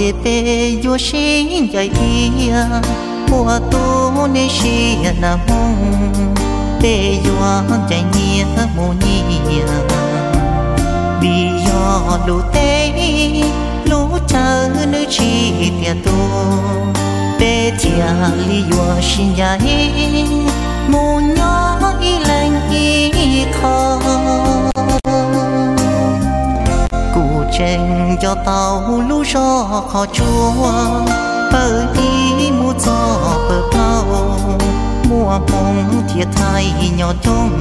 Ces peb yuav sib ncaim tiag, ua tus neeg siab nag hmo, peb yuav ncaim nyias mus nyias. Vim yog lub teb lub chaw nws tsis tiav tuag, peb thiaj li yuav sib ncaim mus nyob ib leeg ib qho. Kuv tseem nco tau lub zos Qhov Tsua, pawg ib mus txog pawg plaub, muaj Hmoob thiab Thaib nyob coob.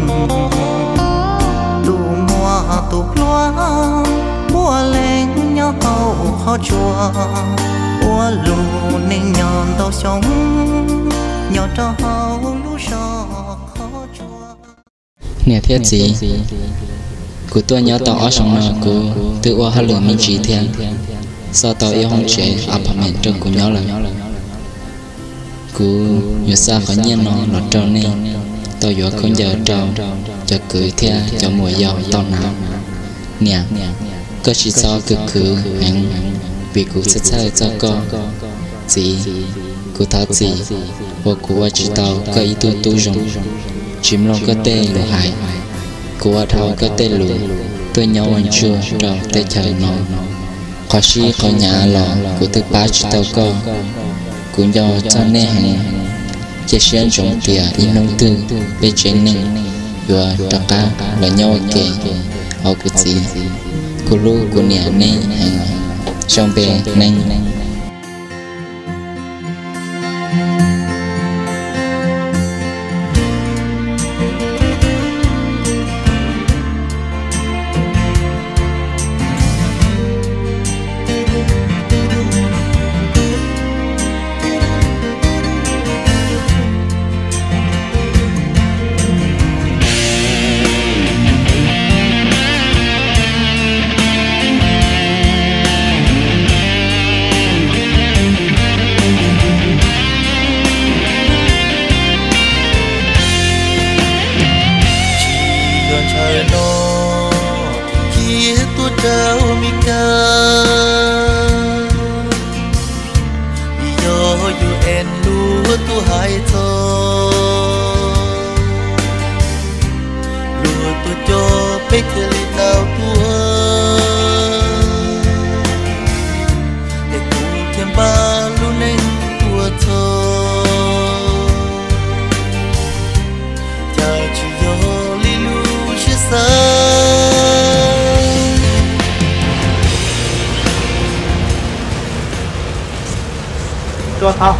Tus muaj tus pluag, puav leej nyob hauv Qhov Tsua, ua lub neej nyob ntau xyoo, nyob rau hauv lub zos Qhov Tsua. Niam thiab txiv, kuv tuaj nyob tau ob xyoos no kuv twb ua hauj lwm me ntsis thiab, xauj tau ib hoob tsev apartment rau kuv nyob lawm. Kuv yuav xa qhov nyiaj no los rau nej tau yuav khaub ncaws rau cov kwv thiab cov muam yau tau hnav. Niam, koj tsis txhob khwv khwv heev vim kuv txhawj txhawj txog koj. Txiv, kuv thov txim uas kuv ua tsis tau koj ib tug tub zoo, tsis mloog koj tej lus hais. Kuv ua dhau koj tej lus tuaj nyob ua ntsuag rau teb chaws no. Qhov sib qhov hnyav los kuv twb pab tsis tau koj. Kuv nco txog nej heev, cia siab ntsoov tias ib hnub twg peb tsev neeg yuav rov qab los nyob ua ke os kuv txiv. Kuv hlub kuv niam nej heev. Zoo npe Neeb. Tsis yog ntawm no, cia tuaj rau Mes Kas. Vim yog U N luag tuaj hais txog, luag tuaj coj peb thiaj li tau tuaj, es kuv thiaj npaj lub neej tuaj txog. Cas tsis yog li lub siab xav. Tuaj thab,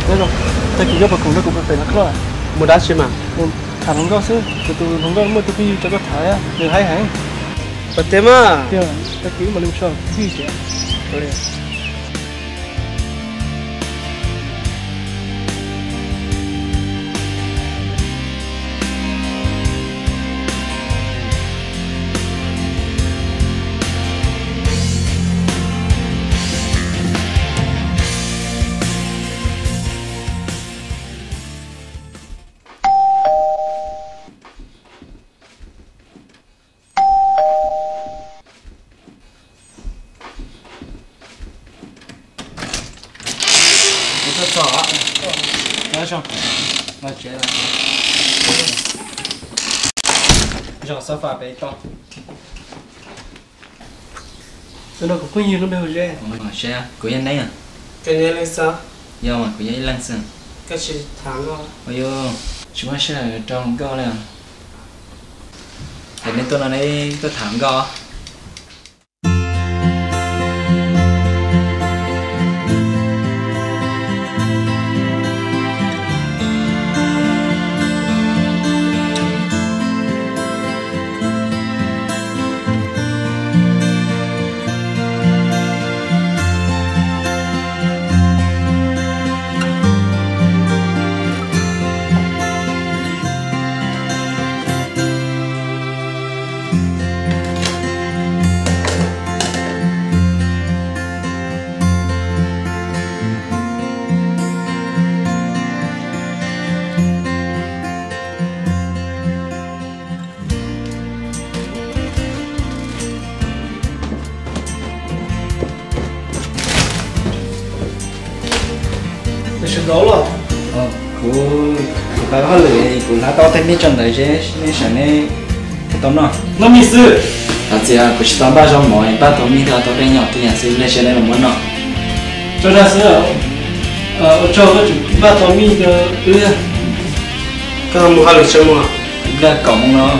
nyob zoo. Tag kis koj puas khoom nrog kuv pem pem no koj? Mus dab tsi mas? Mus tham hluas nkauj xwb, kuv tus hluas nkauj muaj tus phooj ywg rau koj tham thiab, nws haib heev. Ua tiag mas. Tag kis wb mam li mus so phooj ywg tsev. Kuv tuaj txog, nyob zoo, los tsev lawm. Zoo sofa pem toj. Tus no kuv phooj ywg lub npe hu Zeb. Seb, kuv yog Neeb. Koj yog leej xwb? Yog mas, kuv yog ib leeg xwb. Koj tsis tham nkauj? Ua, tsis muaj sij hawm rau nkauj li. Es neb tuaj no neb tuaj tham nkauj? Sawv ntxov los? Kuv, kuv tau hauj lwm, kuv hlab tau tej mij tso ntawd seb nej sawv nej thiaj tau noj. Noj mij xwb. Thov txim, kuv tsis tau npaj zaub mov, npaj tau mij thiaj tau dej nyob, tus yam xwb, nej sawv nej los muab noj. Tso dag xwb. Ua tsaug koj tseem npaj tau mij rau wb. Koj mus hauj lwm tsaug muag. Npaj kaum moos no.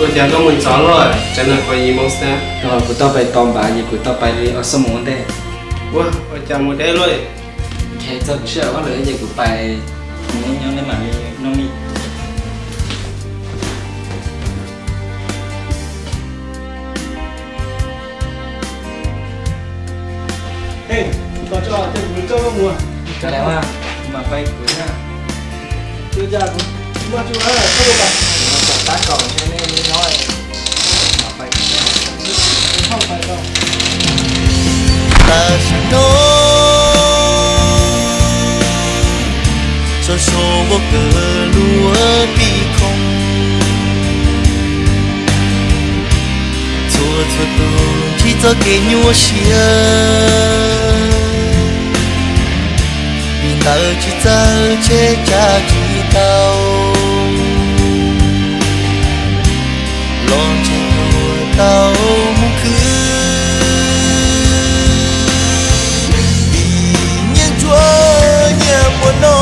Ua cas koj mus ntxov luaj, tsam no kuv yim moos xwb. Kuv tau pais tos npav ces kuv tau pais li ob xuab moos ua ntej. Ua, ua cas mus deb luaj? Txog kuv sij hawm hauj lwm ces kuv pais, neb nyob neb mam li noj mij. Tos tso, ces kuv coj koj mus. Cov lawv mas, kuv mam pais kuv na. Ua cas kuv maj tsuj koj ua pas. Kuv tab kaum ntshe nej nyob, mam pais kuv na. Tam sim no txhua txhua voj kawg luaj pib khoom, txhua txhua tus ntsib txoj kev nyuaj siab, vim ntawd tsis txawj tsheb tsa tsis tau, los ntshe yuav tau mus khwv. Vim nyiaj ntsuag nyiaj muaj no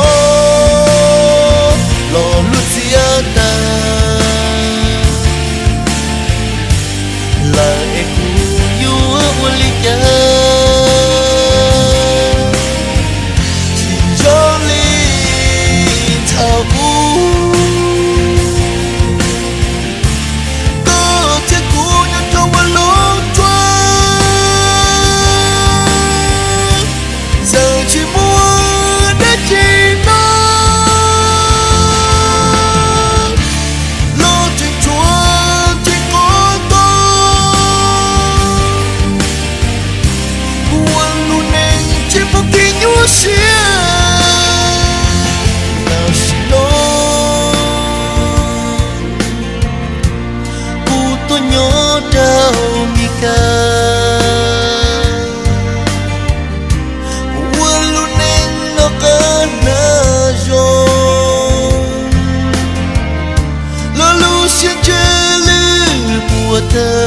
los luag txiav tag lawm es kuv yuav ua li cas? Tsis zoo li thaum ub, koj thiab kuv nyob rau ua lub tsuag, yeej tsis muaj dab tsi no. Los tseem tshuav tseem qhov tau, kuv ua lub neej tsis muaj kev nyuaj siab. Tam sim no kuv tuaj nyob rau Mes Kas, kuv ua lub neej noj qab hnav zoo, los lub siab ntsws lwj puas tawg.